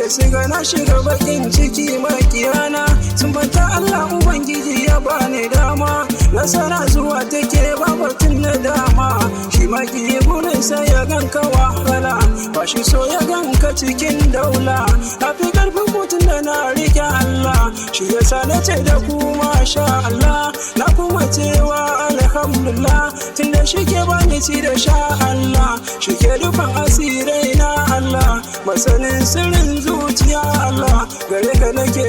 su ga na shiga bakin ciki. Makiyana sun banta. Allah Ubangiji ya bani dama, nasara zuwa take, babatun na dama. Shi maki burinsa ya ganka wahala, ba shi so ya ganka cikin daula. Na fi karfin mutum da na rike Allah, shi yasa na ce da ku masha Allah. Na kuma cewa alhamdulillah, tunda shi ke bani ci da sha. Allah shi ke rufin asirai na. Allah masanin sirrin zuciya, Allah gare ka nake.